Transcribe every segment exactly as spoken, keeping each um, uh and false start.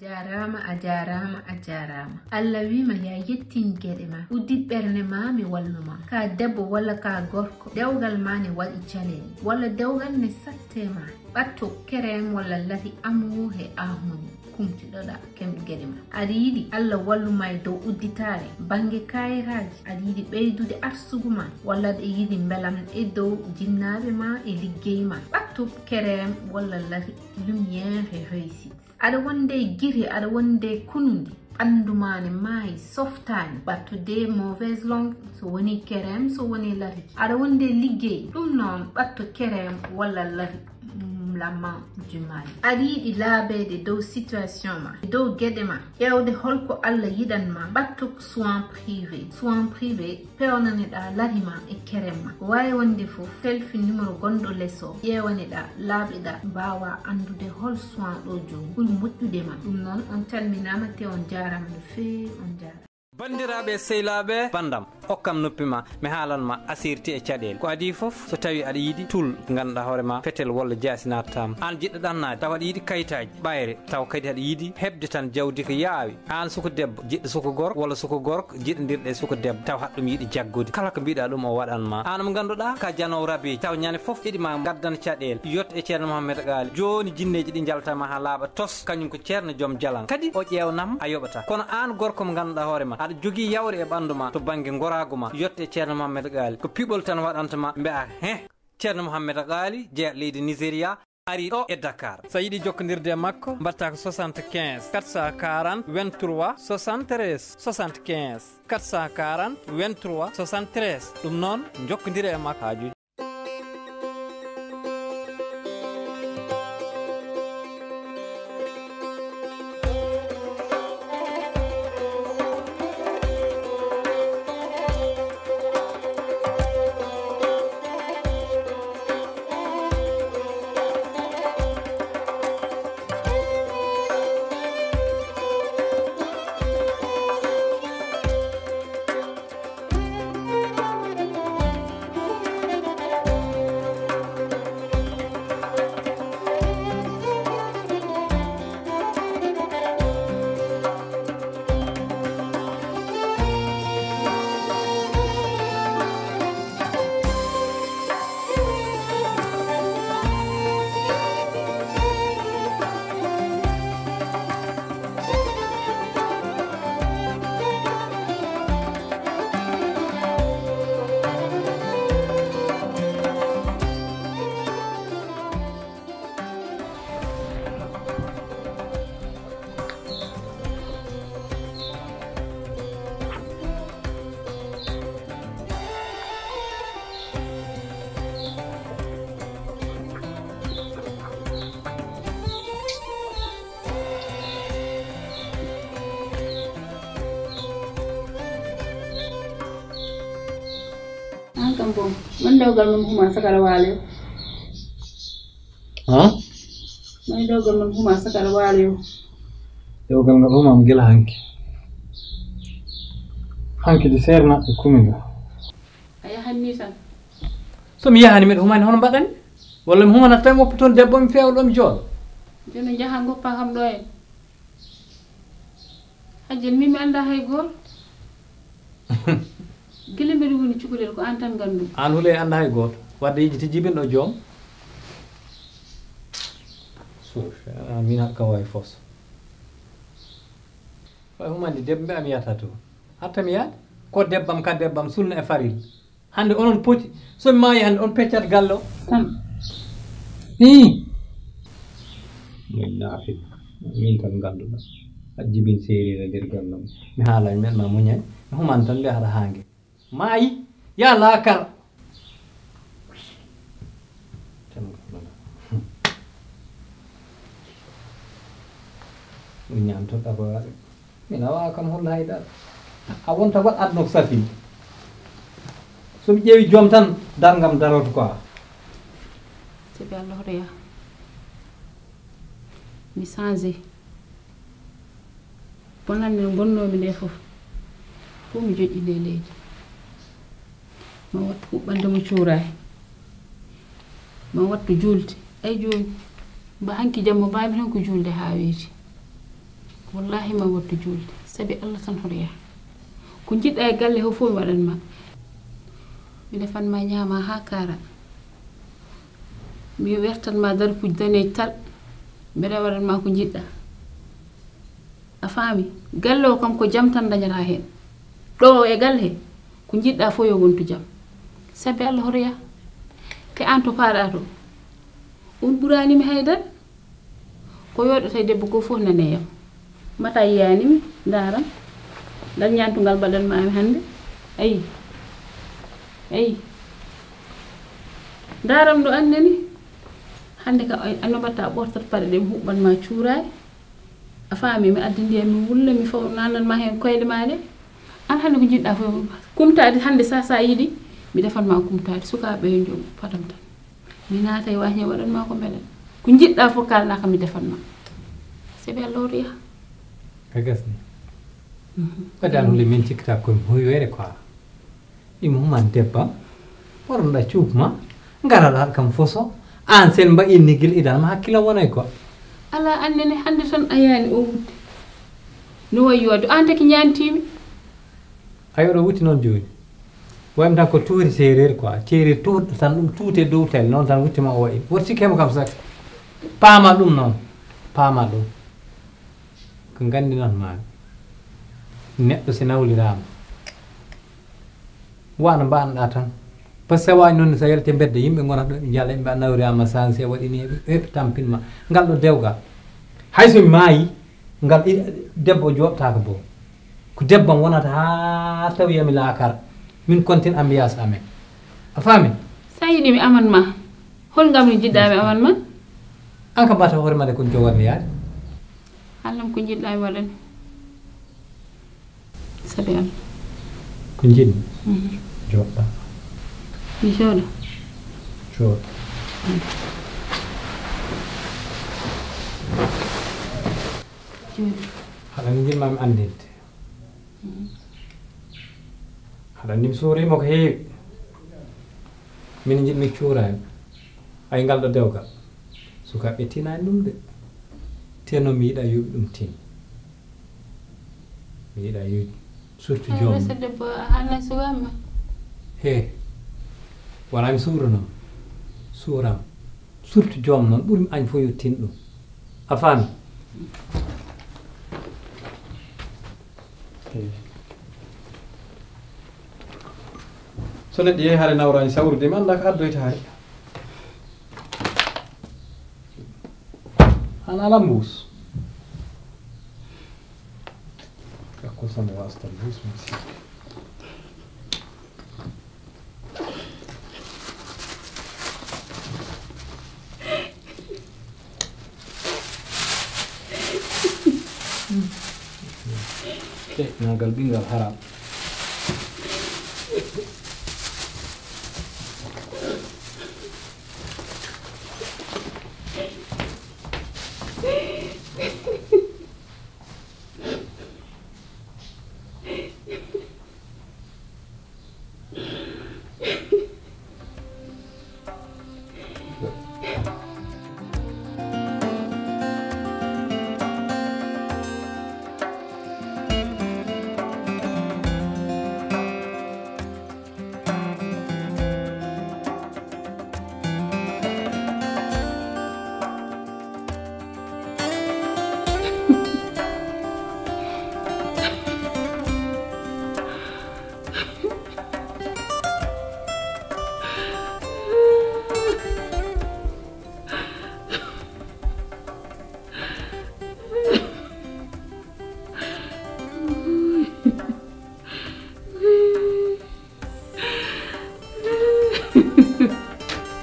Jaaraama, a jaaraama, a jaaraama. Allah wiima ya yettin geɗe ma. Uddi ɓernde ma, mi wallu ma. Ka debbo walla ka gorko, dewgal ma ne waɗi caɗeele. Walla dewgal ne satte ma. Ɓatto kerem walla lati amu he ahuni. Kumtiɗoɗa kem geɗe ma. Aɗa yiɗi Allah wallu ma e dow udditaare. Bannge kayitaaji. Aɗa yiɗi ɓeydude arsugu ma. Walla aɗa yiɗi mbelam e dow jinnaaɓe ma e liggey ma. Ɓatto kerem walla lati lumière et réussite. Aɗa wonde giri, aɗa wonde kunundi, ɓanndu ma ne maayi, softaani, ɓatto de mauvaise langue, so woni kerem, so woni lati. Aɗa wonde liggey, ɗum noon ɓatto kerem walla lati, mm, la main du mal. Aɗa yiɗi laabeede dow situation ma, dow geɗe ma, ƴeewde holko Allah yiɗan ma, ɓatto soin privé. Soin privé, peewnane-ɗaa lati ma e kerem ma. Ko waawi wonde fof, selfi numéro gonɗo les o, ƴeewane-ɗaa, laaɓe-ɗaa, mbaawaa anndude hol soin ɗo jooni ɓuri moƴƴude ma. Ɗum noon, on calminaama te on jaaraama no feewi, on jaaraama. Banndiraaɓe e sehilaaɓe, banndam, okkam noppi ma, mi haalan ma asirti e caɗeele. Ko adii fof, so tawii aɗa yiɗi tul ngannduɗaa hoore ma, fetel walla jaasi naatataa ma. Aan jiɗɗo ɗannaade, tawa aɗa yiɗi kayitaaji, ɓayre, tawa kadi aɗa yiɗi heɓde tan jawdi ko yaawi. Aan suka debbo, jiɗɗo suka gorko, walla suka gorko, jiɗondirɗo e suka debbo, taw haɗa ɗum yiɗi jaggude. Kala ko mbiɗa ɗum o waɗan ma. Aan mo ngannduɗaa ka janoowo rabiiji, taw ñande fof iɗi ma gaddan caɗeele. Yetto e Ceerno Mohammed Gaali. Jooni jinneeji ɗi njalta ma haa laaɓa tos, kañum ko Ceerno joom jalan. Kadi o ƴeewnam a yoɓata. Kono aan gorko mo ngannduɗaa hoore ma, aɗa jogii yawre e ɓanndu ma to bannge ngoraagu ma. Yetto e Ceerno Mohammed Gaali. Ko piɓol tan waɗanta ma, mbi'a heh. Ceerno Mohammed Gaali, jeya leydi Nigeria, ari ɗo e Dakar. So a yiɗi jokkondirde e makko, mbaɗtaa ko soixante-quinze, quatre cent quarante, vingt-trois, soixante-treize, soixante-quinze, quatre cent quarante, vingt-trois, soixante-treize. Ɗum noon, njokkondire e makko haajuuji. An kam bon, man dewgal mum huma sakara waalo yo. Ha? Man dewgal mum huma sakara waalo yo. Dewgal ngal humam gila hanki. Hanki di seerna e kumi nga. A yahan ni tan. So mi yahani miɗo humani hono mbaɗani? Walla mi humana tan woppa toon debbo mi feewa ɗo mi jooɗo? Jooni jaha ngoppa kam ɗo en. Hajji, min mi anndaa hay gooto. Gila mbeɗa woni cukalel, ko aan tan nganndu. Aan hule anndaa hay gooto. Wadde yejjiti jibinɗo joom. Suuf, ah, min haɗa kam wawi fos. Way humande debbo mbiya mi yahata to. Hatta mi yaade. Ko debbam ka debbam, sunna e farilla. Hannde onon poti, so mi maayi hannde on peccat galle o. Tan. Ii. Min naafin. Min tan ngannduɗaa. A jibin seerira nder galle o. Mi haalani men ma muñay. Mi human tan mbiya haɗa haange. Maayi. Ya laakar. Tan ngannduɗaa. Ɗum ñaamtoɗaa ko waɗi. Mi nawaa kam holla hay dara. A wonta waɗ aduna ko safi. So mi ƴeewi joom tan, darngam daroto quoi. Sabi Allah hoto yaha. Mi changé. Bonannde no mbonnoomi nde fof. Fof mi joƴƴi nde leydi. Ma wattu huɓɓande mo cuuraay. Ma wattu juulde. Ay jooni, mba hanki jamma mbaawmi tan ko juulde haa weeti. Wallahi ma wattu juulde, sabi Allah tan hoto yaha. Ko njiɗɗa e galle o fof mi waɗan ma. Mi defan ma ñaama haa kaara. Mi wertan ma darpuuji daneeji tal. Mbeɗa waɗan ma ko njiɗɗa. A faami? Galle o kam ko jam tan dañata heen. Ɗo e galle he, ko njiɗɗa fof yo wontu jam. Sabi Allah hoto yaha. Te aan to paaɗa to, on ɓuraani mi haydara. Ko yooɗata e debbo ko fof nane yam. Mata yiyaani mi, ndaaram. Ngal ñaantungal mbaɗan ma mi hannde. Ayi. Ayi. Ndaaram ɗo annani. Hannde ka ay, ano mbatta ɓortat paɗe ɗe mi huɓɓan ma cuuraay. A faami, mi addi ndiyam mi wulla, mi faw nanan ma heen koyɗe ma ɗe. Aan hannde ko njiɗɗa fof kumtaade hannde sa, sa yiɗi, mi defan ma kumtaade. Sukaaɓe yo njooɗo padam tan. Mi naata e waañ he waɗan ma ko mbeɗa. Ko njiɗɗa fof kaalna kam mi defan ma. Sabi Allah hoto yaha. A gasni. Mhm. Wadde an hule min cikkata ko mi hoywere quoi. Ɗum human debba. Waɗanɗa cuup ma. Ngaraɗa kam foso. Aan sen mba inni gil idan ma hakkilo wonay quoi. Ala annene hannde tan a yaani o wudde. No wayi yoodo aan taki ñaantimi. Ayo ɗo wutti noon jooni. Waymi tan ko tuuri seereer quoi. Ceereer tuurɗo tan ɗum tuute dow tel noon tan wutti ma o wayi. Woto sikke mo kam saki. Paama ɗum noon. Paama ɗum. Ko nganndi noon maa. Neɗɗo si nawliraama. Wano mbaɗanɗa tan. Par ce que wawi noon so yelte mbedda yimɓe gonata ɗo ɓe jala yimɓe a nawriyama sanse waɗini heɓe tampinma. Ngal ɗo dewgal. Hayso mi maayi, ngal i-, debbo o joɗtaka bo. Ko debbo am wonata ha tawi yami laakara. Min kontin ambiance amen. A faami? Sa yiɗi mi aman ma. Hol ngam mi jiɗɗa mi aman ma? An ka mbata hoore ma de kon jowarni yaade. Haalnam ko njiɗɗa mi waɗan. Sabi Allah. Ko njiɗmi? Mhm. Joɗɗa. Mi jooɗo? Jooɗo. Jooɗo. Haɗa ni njiɗma mi andinde. Mhm. Haɗa ni mi suurima ko heewi. Min njiɗmi cuuraani. Ay ngal ɗo dewgal. Sukaaɓe tinaani ɗum de. Te noon mi yiɗa yuuɓi ɗum tin. Mi yiɗa yuuɓi. Surtout joom. Ay, wasa debbo, a haalna sukaaɓe ma. He. Wala mi suuranoo. Suuram. Surtout joom noon, ɓurmi añ fof yo tin ɗum. A faami? So neɗɗo yehi hare nawrani sawrude, mi annda ko addoyta hare. An ala mbuus. Kakko sama wasta mbuus, mi sikki. Te, nagal ɓingal haram.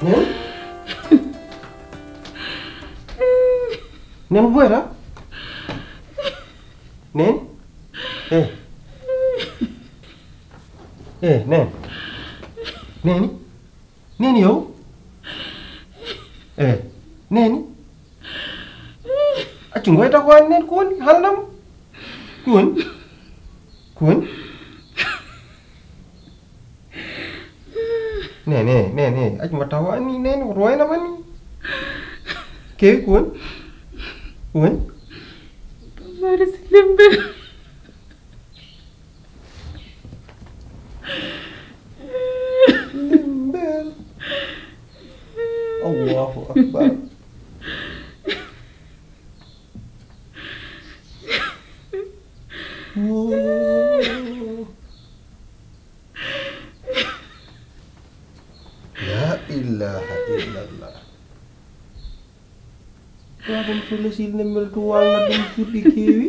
Nene? Nene ko boyata? Nene? Eh. Eh, nene. Nene? Nene yow? Eh, nene? Accu ngoyta ko an nene ko woni? Haldam? Ko woni? Ko woni? Ne, ne, ne, ne. Accu mbatta ko anni, ne, ne, woto wayna manni. Kewi ko woni? Ko woni? Resi lembel. Lembel. Allahu akbar. Woo. La ilaha illallah. Babam solusil nembel to walna ɗum cuɗɗi keewi.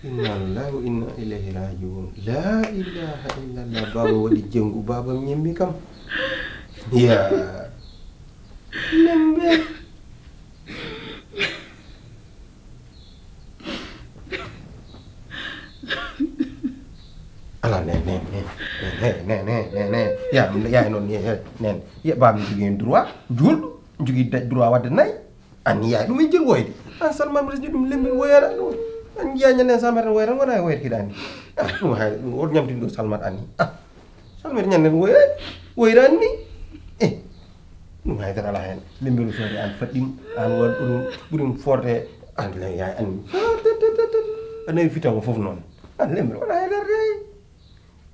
Inna lillahi wa inna ilayhi rajiun. La ilaha illallah. Baba waɗi jengu, baba ñemmi kam. Ya. Lembe. Ala ne ne ne ne ne ne ne ne. Ya, ya non ne ne. Ya, baba mi jogii droit julɗo, jogii droit wadde nayi. An yaay ɗum en jir woyde. An salman mo resdi ɗum lembi woyana ɗum. An jiya ñande salman tan woyata wona woyata kiɗani. Ah, ɗum hay ɗum o ñamtin ɗo salman ani. Ah. Salman ñande woyre woyre anni. Eh. Ɗum hay tan ala hen. Lembi no sori an faɗɗim an won ɗum ɓurim forde an la yaay anni. Anayi fita ko fof noon. An lembi wala hay darde hay.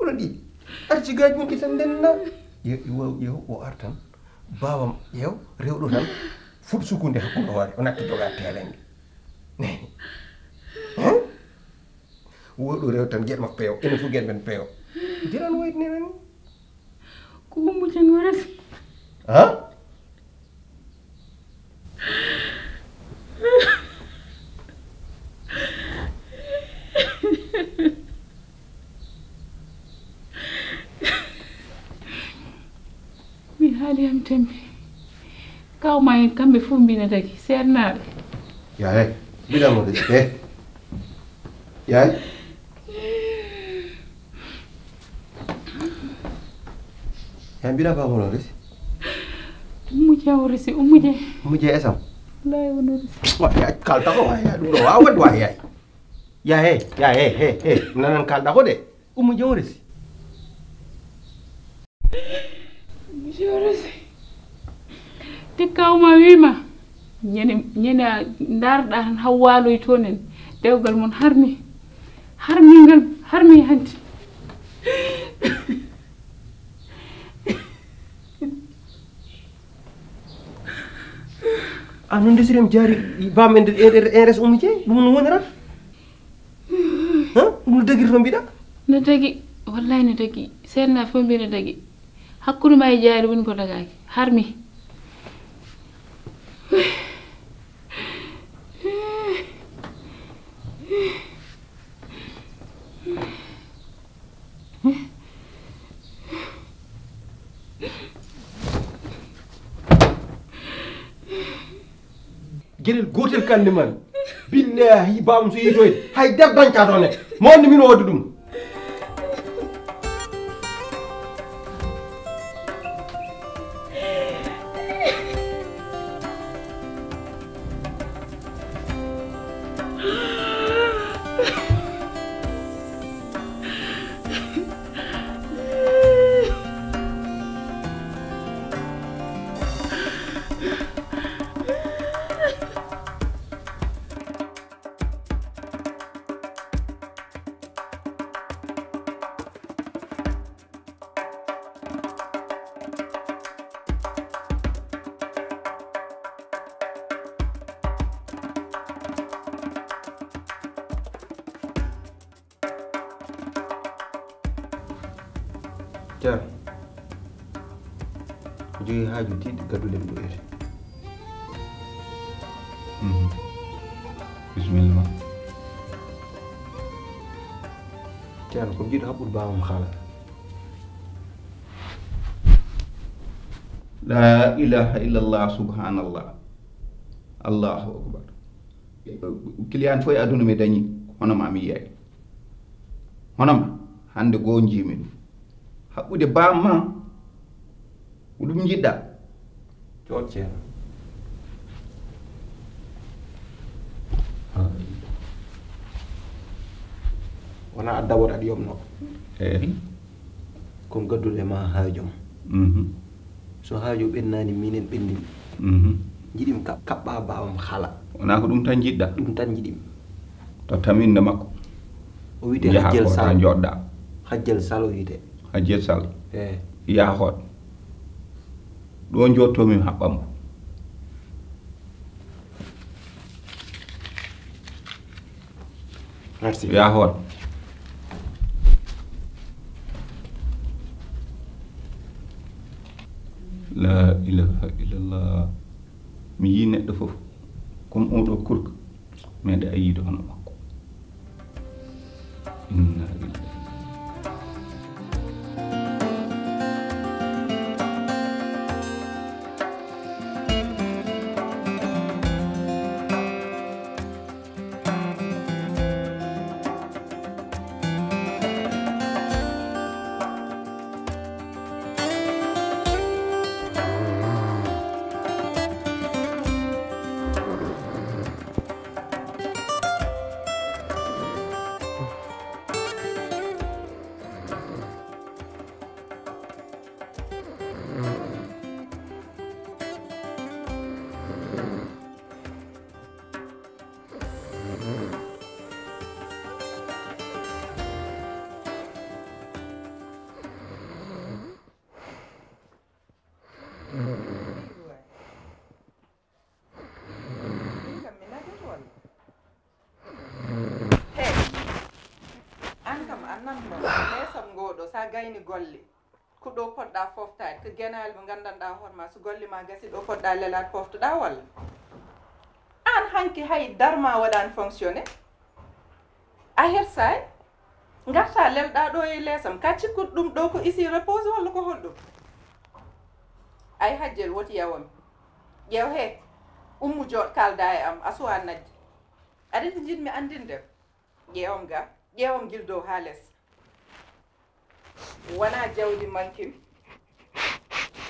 Oɗon ɗiɗi arti gaaji mon ɗi tan ndenna. Yo yo o ar tan. Bawam ƴeew rewɗo tan. Fuɗ sukunde hakkunde hoore o natti doga teelenge. Neni. Woɗo rew tan geɗe makko peyo enen fof geɗe men peyo. Diran woyde nenen. Ko ummu jangoresi. Ha. Mi haali am tembe. Kawma en kamɓe fof mbina dagi seernaaɓe. Yaay mbiɗamo de e yaay. Yaay mbiɗa bamolo resi. Ummuje o resi ummuje. Ummuje esam. Lay wono resi. Wa yaay kalta ko wa yaay ɗum ɗo wawa waɗi wa yaay. Yaay he yaay he he he nanan kalɗa ko de. Ummuje o resi. Ummuje o resi. Te kawma wima ñande ñande a darɗa tan haw waloy toon en. Dewgal mon harmi harmi ngal harmi hanti. A non ndesirem jaari bam en rs ummuje ɗum no wonirata. Ɗum no dagiri to mbiɗa. No dagi. Wallahi no dagi. Seedna fof mbi no dagi. Hakkunde ma e jaari woni ko dagaaki harmi. Geɗel gootel kalni mami. Billahi bawam so yitoyde hay debbo dañca toon e mawni min o wadde ɗum. Ceerno, ko jogii haaju tiiɗɗo gadduɗen ɗo ete. Mhm. Bisimilla ma. Ceerno, ko mbiɗo haɓɓude baawam haala. La ilaha illallah, subhanallah. Allahu akbar. Client fof e aduna mi dañi, hono ma mi yiyay. Hono ma, hannde goo njiimi ɗum. Haɓɓude baam ma, ko ɗum njiɗɗa. Jooɗ ceerno. Wona adda woto aɗa yomno. Eyi. Ko gaddude ma haajum. Mhm. So haaju ɓennaani, minen ɓenndin. Mhm. Njiɗim kaɓɓa baawam hala. Wonaa ko ɗum tan njiɗɗa? Ɗum tan njiɗim. Tottam innde makko. O wiyetee Hajjel Sal. Njoɗɗa. Hajjel Sal o wiyetee. Hajjel Sal. Eey. Yahoot. Ɗo njottoomi mi haɓɓam. Merci. Yahoot. La ilaha illallah. Mi yii neɗɗo fof comme oɗo kurka meeɗa a yiide hono makko. Inna lillahi. He, aan kam a nan mo, leesam ngoo ɗo, so a gayni golle, ko ɗo poɗɗa foftaade, ko genaali mo nganndanɗa hoore ma, so golle ma gasi ɗo poɗɗa lelaade poftoɗa walla? Aan hanki hay darma waɗaani fonctionné, a hersaay, ngarta lelɗa ɗo e leesam, ka cikkuɗo ɗum ɗo ko ici repose walla ko holɗum? Ay hajjel woti yawami. Ƴeew he, ummu jooɗ kaalda e am, a suwa najde. Aɗa anndi njiɗmi anndinde? Ƴeewam ga, ƴeewam gil dow haa les. Wonaa jawdi mankim,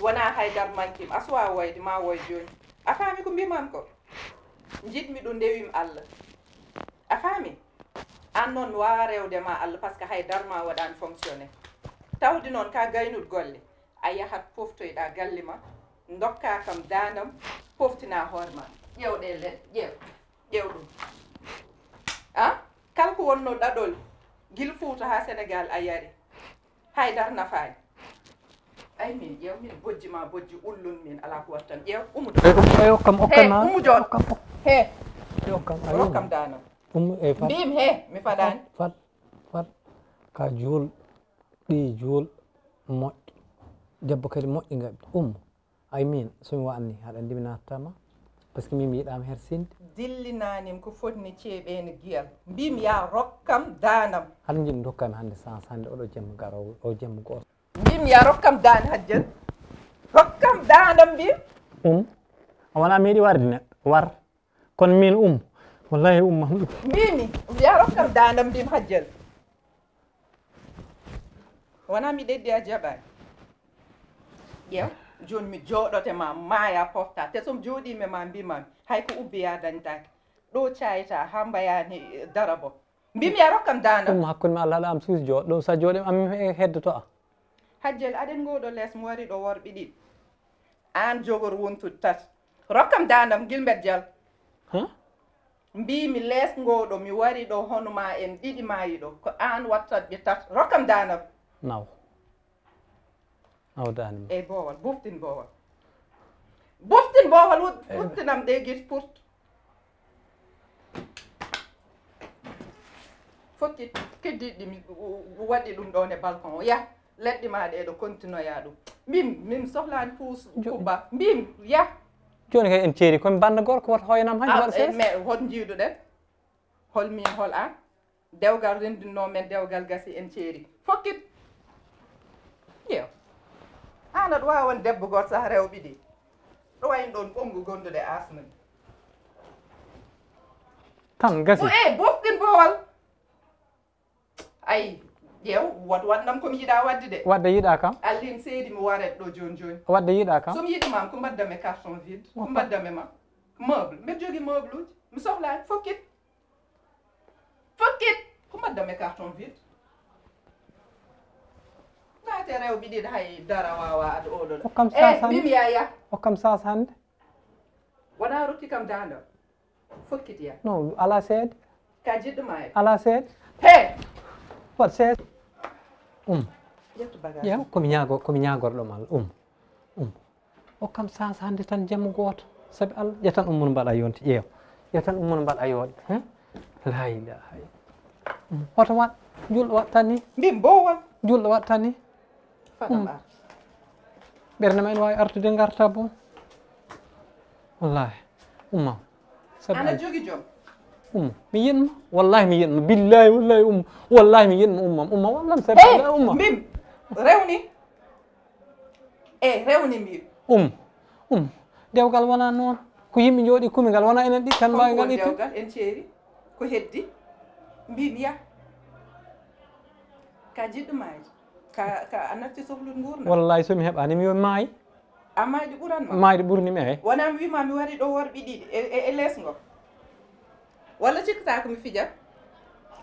wonaa haydar mankim, a suwa woyde ma woy jooni. A faami ko mbimam ko? Njiɗmi ɗum ndewim Allah. A faami? Aan noon mi waawa rewde ma Allah parce que hay darma waɗaani fonctionné. Tawde noon ka gaynuɗo golle, a yahat poftoyɗa galle ma, ndokka kam daandam, poftina hoore ma. Ƴeew ɗe leɗɗe, ƴeew, ƴeew ɗum. A? Kala ko wonno ɗaɗol, gila Fuuta haa Senegaal a yari. Haydara nafaani. Ay min ƴeew min bojji ma bojji ullun min alaa ko wattan ƴeew umu to. Ɓe okkam okkam he umu joɗ he ɓe okkam ayo rokkam danam umu e fat mbim he mi faɗani fat fat ka juul ɗi juul moƴƴo debbo kadi moƴƴi ngaɓi umu. Ay min somi wa'anni haɗa andi mi nattama parce que min mi yiɗama hersinde. Dillinanim ko fotni ceeɓeni giyal mbimi ya rokkam danam. Haɗa jiɗi dokkami hande sens hande oɗo jamma garo o jamma goto. Mbimi ya rokkam dane hajjal rokkam danam mbim. Um a wona meeɗi warde neɗɗo war kono min um wallahi um mahmudu. Mbimi ya rokkam danam mbim hajjal. Wona mi ɗeddi a jaɓani. Ƴeew joni mi jooɗote ma maaya pofta te som jooɗimi ma mbimami hay ko ubbi ya dañtaki ɗo cayta ha mbayani darabo mbimi a rokkam dana. Ɗum hakkunde ma Allah haɗa am suus jooɗo ɗo sa jooɗima am mi heddoto a. Hajjel aɗen ngowɗo les mi wari ɗo worɓe ɗiɗi an jogor wontude tati rokkam danam guilmet dial. Mbiimi lees ngooɗo mi wari ɗo hono maa en ɗiɗi maayi ɗo ko aan wattat ɓe tat rokkam daanam. Naw. Naw daanam. Eey boowal boftin boowal. Boftin boowal wut futtinam ɗe gis purt. Fokkit keddiiɗi mi waɗi ɗum ɗoon e balcon o yah. Leɗɗe ma ɗee ɗo kontinoya ɗum. Mbim min sohlaani puus kubba. Mbim yah. Jooni kay en ceeri komi bannda gorko woto hoyanam hanki waɗa sees. Mais hol njiiduɗen? Hol min hol an? Dewgal renndinno men dewgal gasi en ceeri. Fokkit. Ƴeew. An aɗa waawi won debbo gooto sah rewɓe ɗi. Ɗo wayno ɗoon ɓonngu gondude asma ni. Tan gasi. Ko e bofɗin boowal. Ayi, ƴeew, wat waɗnam ko mi yiɗa waɗde de. Waɗde yiɗa kam? Allin seedi mi waret ɗo jooni jooni. Waɗde yiɗa kam? So mi yiɗi ma, ko mbaddam e carton vide, ko mbaddam e ma. Meuble, mbeɗa jogii meuble uji, mi sohlaani, fokkit. Fokkit, ko mbaddam e carton vide. Naate rewɓe ɗiɗi hay dara wawa ad oɗo. Hokkam sas hannde. Mim yaya. Hokkam sas hannde. Wona rokki kam dando. Fokkiti ya. No, ala seede. Ka jiɗɗo ma e. Ala seede. He. Waɗ seede. Um. Ƴettu bagage. Ƴeew, komi ñaago, komi ñaagorɗo ma Allah. Um. Um. O kam sas hannde tan jamma gooto. Sabi Allah, ƴettan ummon mbaɗa yonti, ƴeew. Ƴettan ummon mbaɗa yooɗi. He? La ilaha illa. Um. Hoto waɗ. Julɗo waɗ tan ni. Mbim bowal. Julɗo waɗ tan ni. Fadam ar. Ɓernde ma ene waawi artude ngarta boom. Wallahi. Umma. Sabi ana jogi joom. Umma. Mi yiɗma. Wallahi mi yiɗma. Billahi wallahi umma. Wallahi mi yiɗma umma. Umma wallam sabi. Eh, umma. Mbim. Rewni. Eh, rewni mbim. Um. Um. Dewgal wona noon. Ko yimɓe jooɗi kumi ngal wona enen ɗiɗi tan mbawi ngal ittude. Dewgal en ceeri. Ko heddi. Mbim ya. Ka jiɗɗo maaji. Ka, ka a natti sohlude nguurndam. Wallahi so mi heɓaani mi yo maayi. A maayde ɓuran ma. Maayde ɓurni mi, eey. Wonaa mi wiima mi wari ɗo worɓe ɗiɗi e, e, e lees ngo. Walla cikkata ko mi fija?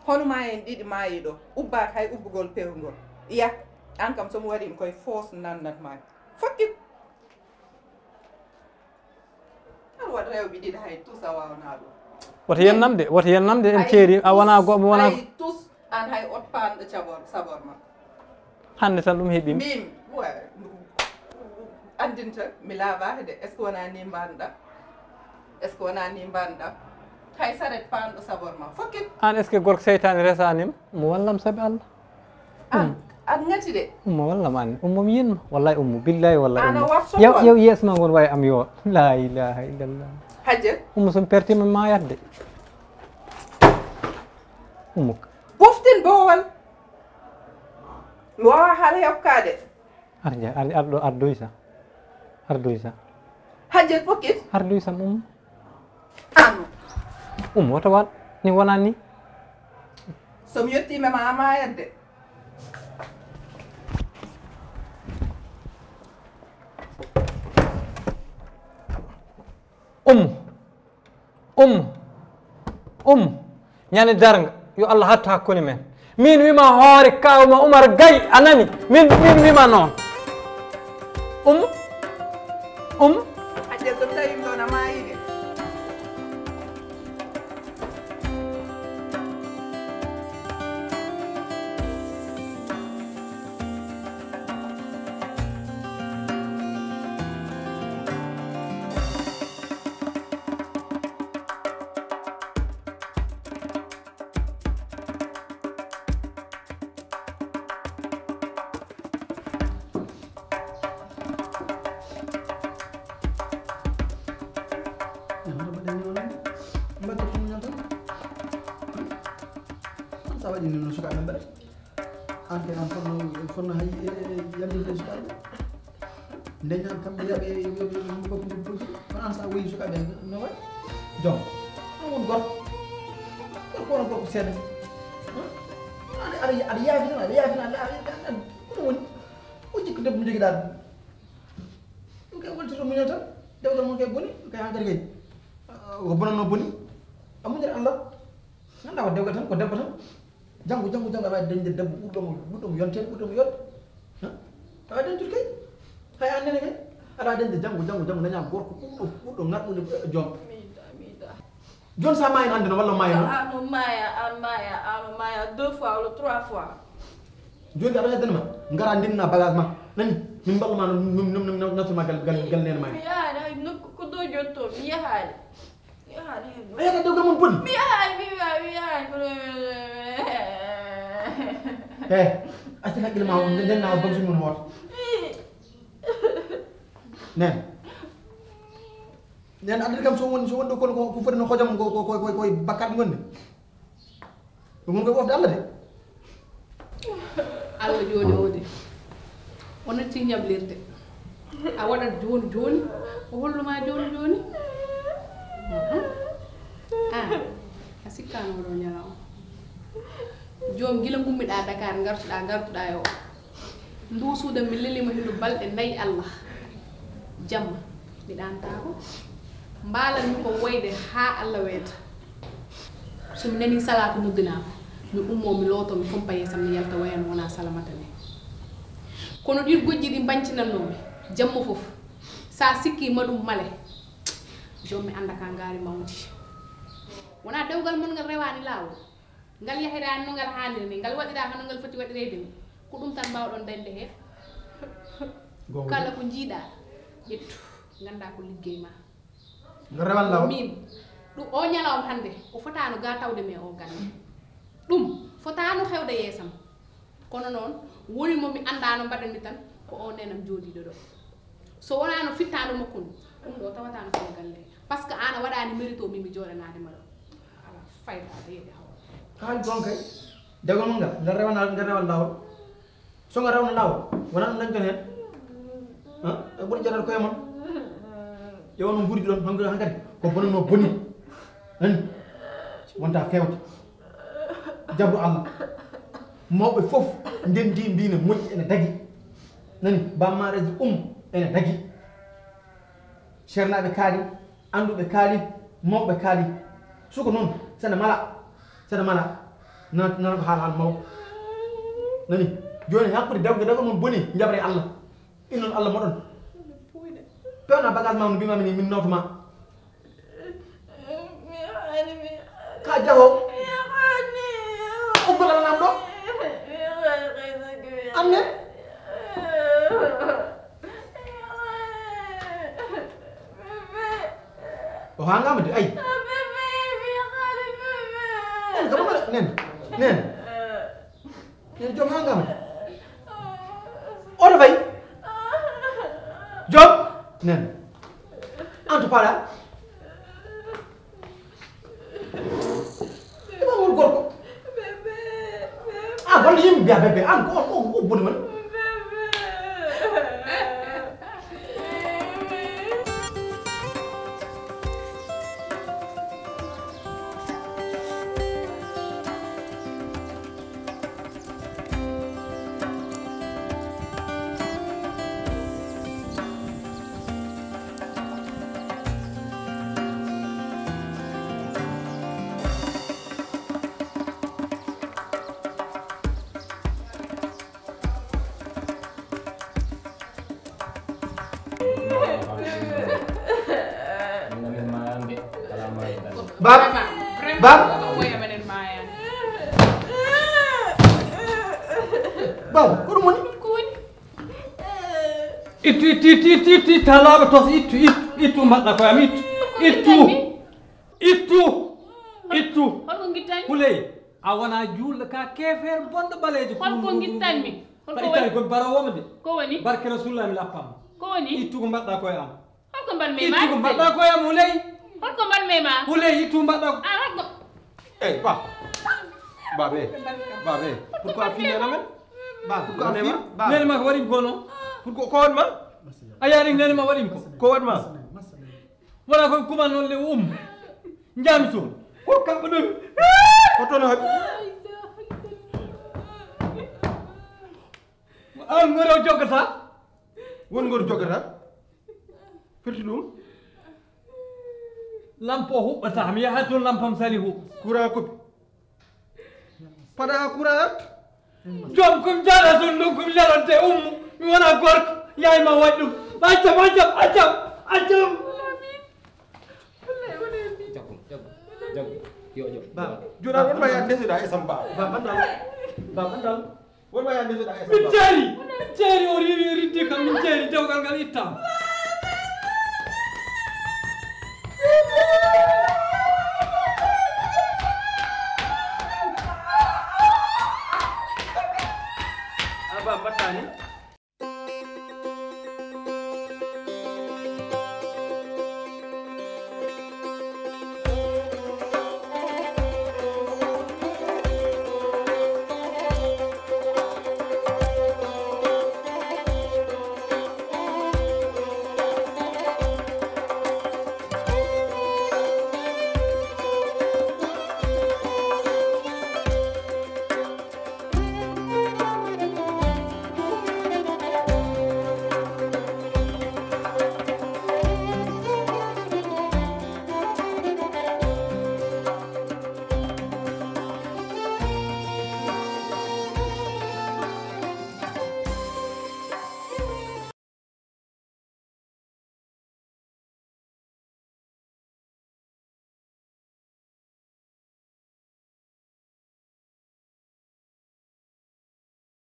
Hono ma en ɗiɗi maayi ɗo. Ubbaaka hay ubbugol pewngol. Iya, aan kam so mi wari mi koye foos nannat ma. Fokkit. Aɗa waɗa rewɓe ɗiɗi hay tus a waawna ɗum. Woto yennam de, woto yennam de, en ceeri, a wona goɗɗo, wona. Hay tus, aan hay ot paanɗo cabor, sabor ma. Hannde tan ɗum heɓi mi. Min, wa-, anndinta, mi laaɓaaka de, est-ce que wona ni mbaɗɗa? Est-ce que wona ni mbaɗɗa? Hay saret paanɗo sabor ma, fokkit. Aan est-ce que gorko seytaane resaani ma? Mo wallam sabi Allah. An, an ngati de. Umma walla man, umma mi yinma. Wallahi umma, billahi wallahi. Ana umma. Yaw, yaw yeeso ma ngon wawi am yo. La ilaha illallah. Hajja. Umma so mi pertima mi mayat de. Umma. Boften bowal. Mi wawa hala hokka de. Arja, ar, ar ɗo, ar doysa. Ar doysa. Hajja fokkit. Ar doysa umma. An. Um, woto waɗ. Ni wonani. So mi yettiima ma a maayat de. Um. Um. Um. Ñande darnga, yo Allah hattu hakkunde men. Min wima hoore kawma Umar Gay, a nani? Min, min wima noon. Um. Um. Hajja so tawi ɗon a maayi de. Sa waɗi noon sukaaɓe mbaɗa. An kay an fonno, fonno hay e, e, e yaltinde e sukaaɓe. Ndeñan kamɓe yaɓe, e, e, e, e, e, kono an sa woyi sukaaɓe no waɗi? Jom. An won gorko. Gorko wona gorko seeɗa. Aɗa, aɗa, aɗa yaafi tan, aɗa yaafi tan, aɗa, aɗa, aɗa, ko ɗum woni? O jikku debbo mo jogiɗaa ɗum. Ɗum kay wonti to muñal tan. Dewgal mon kay boni, ɗum kay hankadi kay. Ah, ko bonanno boni. A muñal Allah. Nganndaa ko dewgal tan, ko debbo tan. Janngo, janngo, janngo, aɗa waawi dañde debbo ɓurɗo mo, ɓurɗo mo yonteede, ɓurɗo mo yodde. Ha? Aɗa waawi dañtude kay. Hay aan nene kay. Aɗa waawi dañde janngo, janngo, janngo, dañaa gorko ɓurɗo, ɓurɗo ŋarɗude, eh, joom. Miida, miida. Jooni so a maayi hannde no walla maayi noon? Aan o maaya, aan maaya, aan o maaya deux fois walla trois fois. Jooni aɗa heddana ma? Ngara ndinna bagage ma. Nani? Min mballu ma no, no, no, no, no, nattu ma gal, gal, gal nene ma. Mi yahaani hay nokku, ko ɗo jotto, mi yahaani. Mi yahaani hay nokku. A yahata dewgal mon boni? Mi yahaani, mi yahaani, mi yahaani, kono. Eh, acca hakkille ma o, nden na o bagage mum hoto. Nen. Nen addi kam so woni, so woni ɗo kono ko, ko foti no hojam ko, ko, ko, ko, ko bakkat ngonde. Ɗum woni ko wofde Allah de. Allah jooni o de. O natti ñablirde. A waɗat jooni jooni, o holluma jooni jooni. Aha. Ah, a sikkaano oɗo ñalawma. Joom, gila ngummiɗaa Dakar, ngartuɗaa, ngartuɗaa e o. Ndu suuda mi lelima hino balɗe nayi Allah. Jamma, mi ɗaantaako. Mbaalan mi ko woyde haa Allah weeta. So mi nani salaatu noddinaama, mi ummo mi looto mi compagnie sam mi yalta wayano wona salamata ni. Kono ɗiin gojji ɗi mbañcinannoomi jamma fof, so a sikkii ma ɗum male, joom mi annda ka ngaari mawndi. Wonaa dewgal mon ngal rewaani laawol, ngal yahiraani no ngal haaniri ni, ngal waɗiraaka no ngal foti waɗireede ni, ko ɗum tan mbaawɗon dañde heen. Kala ko njiiɗaa, ƴettu, nganndaa ko liggey ma. Nga rewan law. Min, ɗum o ñalawma hannde, o fotaano ga tawde mi e o galle. Ɗum fotaano hewde yeesam. Kono noon, woni mo mi anndaano mbaɗanmi tan, ko o nenam jooɗiiɗo ɗo. So wonaano fittaandu makko ndu, ɗum ɗo tawataano ko galle. Parce que aan a waɗaani mérite o min mi jooɗanaade ma ɗo. Ala fayda aɗa yeɗi hawa. Kaan ɗoon kay, dewgal mon ngal, ngal rewan, ngal rewan laawol. So nga rewno laawol, wonaa ɗum dañton heen. E ɓuri jaɗal koye mon. Ƴeewa no nguurdi ɗon, hankadi, hankadi ko bonanno boni. Nani? Wonta feewde. Jabru Allah. Mawɓe fof ndenndi mbiino moƴƴi ene dagi. Nani? Bammareeji um ene dagi. Ceernaaɓe kaali, annduɓe kaali, mawɓe kaali. Suka noon, sene mala, sene mala. Nana, nana ko haal, haal mawɓe. Nani? Jooni hakkude dewge, dewge mon boni, njaɓre Allah. Innon Allah moɗon. Pewna bagage ma no mbima min, min nawtuma. Ka jaho. Uggol Allah nam ɗo. Amen. O hangama de, ay. Nen kama mala, nen. Nen. Nen joom hangama de. Oto fay. Joom. Nen. Anto paɗa. Ɗum won gorko. Ah, walla yimɓe mbiya bébé, an ko on, on, on boni woni. Bab, bab, bab, ko ɗum woni? Ittu, ittu, ittu, ittu, ittu, ittu, haa laaɓa tos, ittu, ittu, ittu, mbaɗɗa koye am, ittu, ittu, ittu, ittu. Holko ngittami? Huley, a wona juulɗo ka keefeer bonɗo ɓaleejo. Holko ngittami? Holko ittani woni? Ko mi barowo ma de. Ko woni? Barke Rasulullah mi lappama. Ko woni? Ittu ko mbaɗɗa koye am. Holko mbaɗmi ma? Ittu ko mbaɗɗa koye am, Huley. Holko mbaɗmi ma? Huley, ittu mbaɗɗa ko. Ah, holko? Eh, ba. Babe. Babe. Pourquoi a fi nena men? Ba, pourquoi a fi? Ba. Nene ma ko waɗi ko no? Pourquoi ko waɗ ma? A yaari nene ma waɗi ko. Ko waɗ ma? Wala ko kuma non le um. Njami to. Ko kamɓe ɗum. Ko toon haɓi. An ngoro joggata. Won ngoro joggata. Firti ɗum. Lampo huɓɓata. Mi yaha toon lampam sali huɓɓa. Courant coupé. Paɗa courant arta. Joom ko mi jaɗa toon ɗum ko mi lelante ummo. Mi wona gorko. Yaay ma waɗ ɗum. Accam, accam, accam, accam. Jaggu, jaggu, jaggu. Yo, yo. Ba, joɗa won ma ya ndesuɗa e sam ba. Ba, bandal. Ba, bandal. Won ma ya ndesuɗa e sam ba. Min jeeri. Min jeeri o riwi riddi kam min jeeri dewgal ngal ittama.